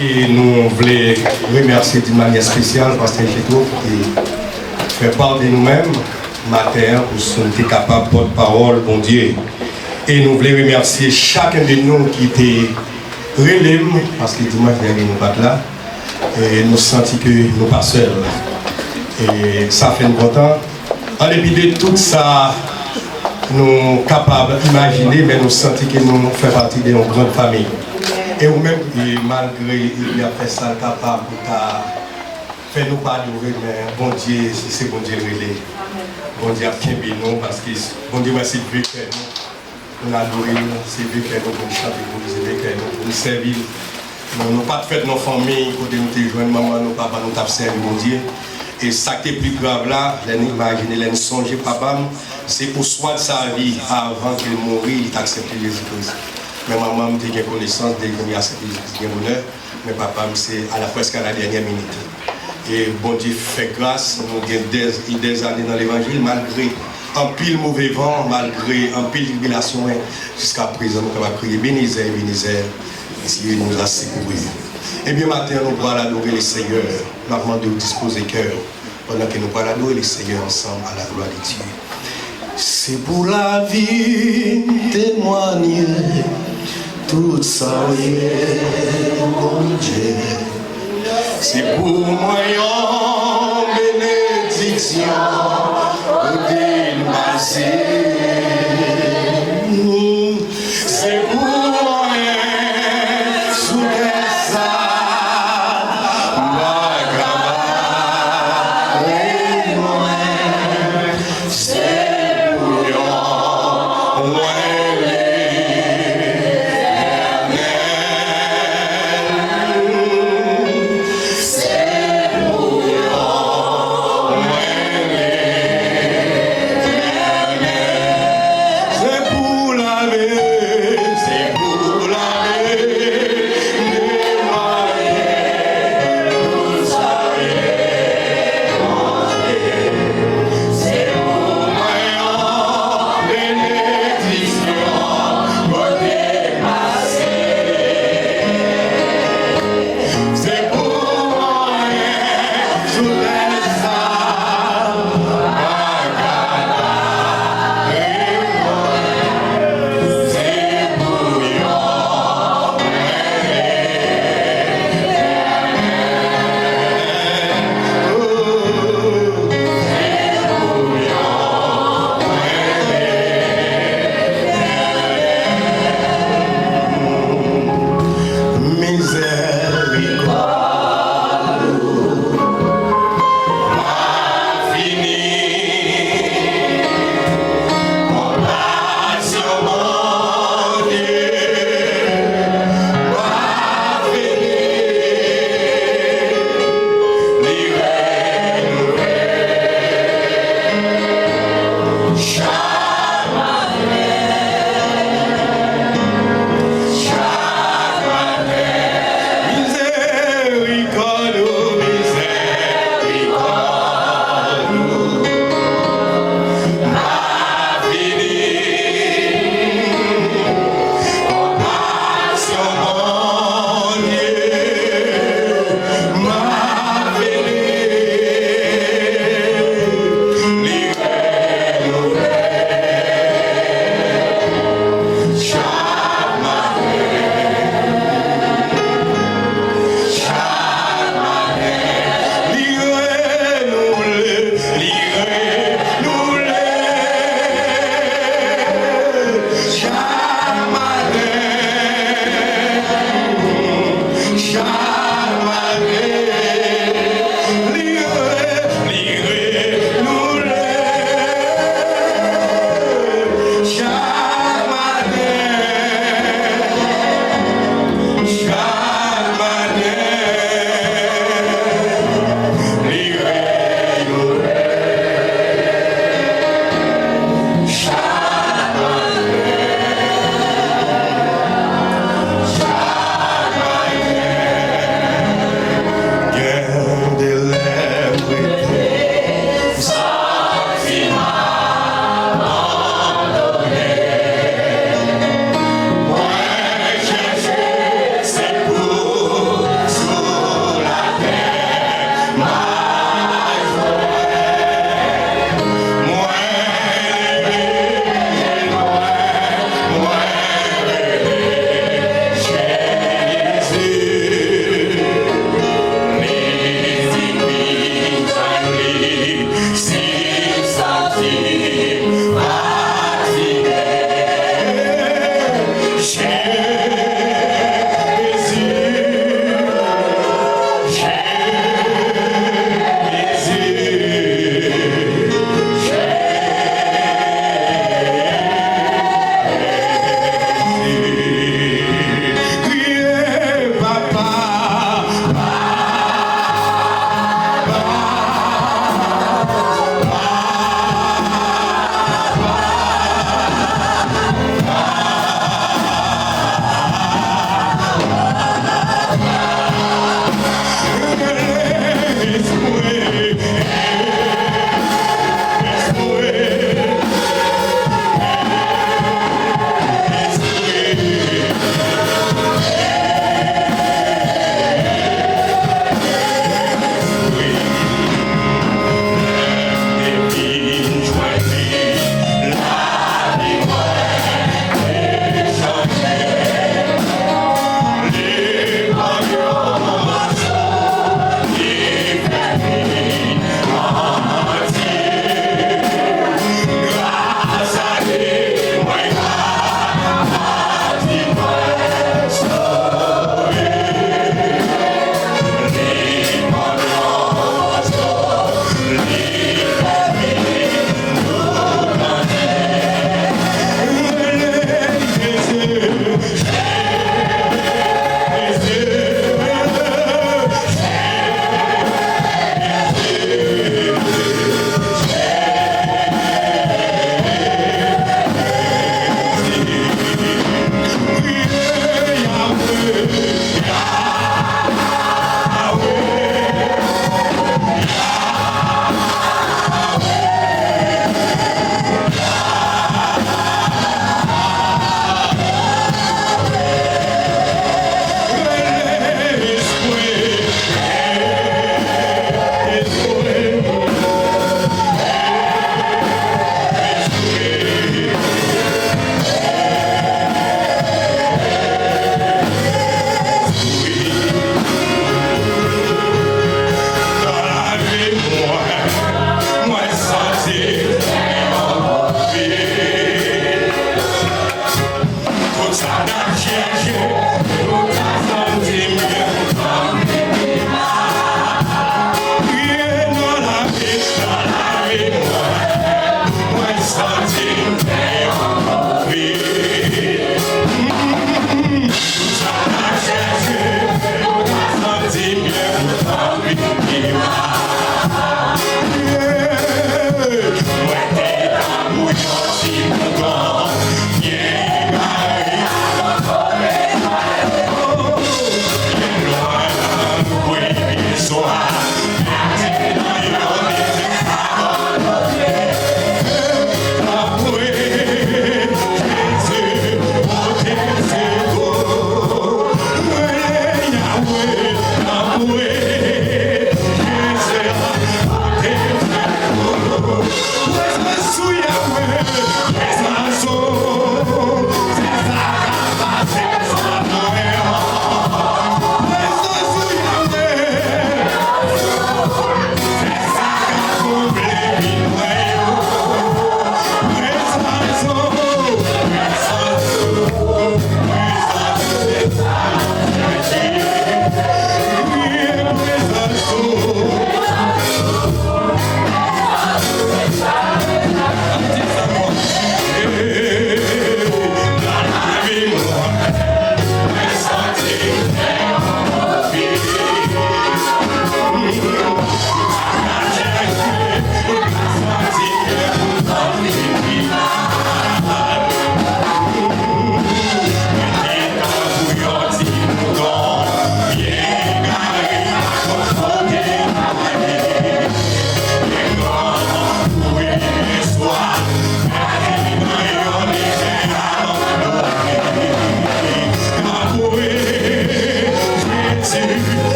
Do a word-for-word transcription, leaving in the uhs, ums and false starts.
E nou vle remèsye di manyè espesyal Pastè Jetro ki te fè pa de nou menm maten an pou si nou te kapab pòtpawòl Bondye. E nou vle remèsye chak de nou ki te rele m, paske dimanch dènye nou pa t la. E nou santi ke nou pa sèl. E sa fè n kontan. An depi de tout sa nou kapab imajine, men nou santi ke nou fè pati de yon gran fanmi. E ou menm, e malgre Eli ap fè sa l kapab pou ta fè nou pa adore, men Bondye, si se Bondye l rele, Bondye ap kenbe nou, paske Bondye wè se vle fè nou. Pou n adore l, se vle kè nou pou n chante pou li, se vle kè nou pou n sèvi l. Nou, nou pa t fèt nan fanmi kote nou te jwenn manman nou, papa nou t ap sèvi Bondye. E sa k te pi grav la, lè n imajine, lè n sonje papa m, se oswa sa vi avan ke l mouri, li t aksepte Jezi Kris. Men manman m te gen konesans de li aksepte Jezi Kris byen bonè. Men papa m se à la presque à la dernière minute. E Bondye fè gras, nou gen dè, dè zane nan levanjil, malgre anpil move van, malgre anpil tribilasyon, men jiska prezan nou kapab kriye, Ebenezè, Ebenezè, Dieu nous a secourus. Ebyen, maten an, nou pral adore le Seigneur. N ap mande w dispoze kè w pandan ke nou pral adore le Seigneur ansanm à la gloire de Dieu. Se pou lavi m temwanye tout sa w ye, Bondye. Se pou mwen yon benediksyon.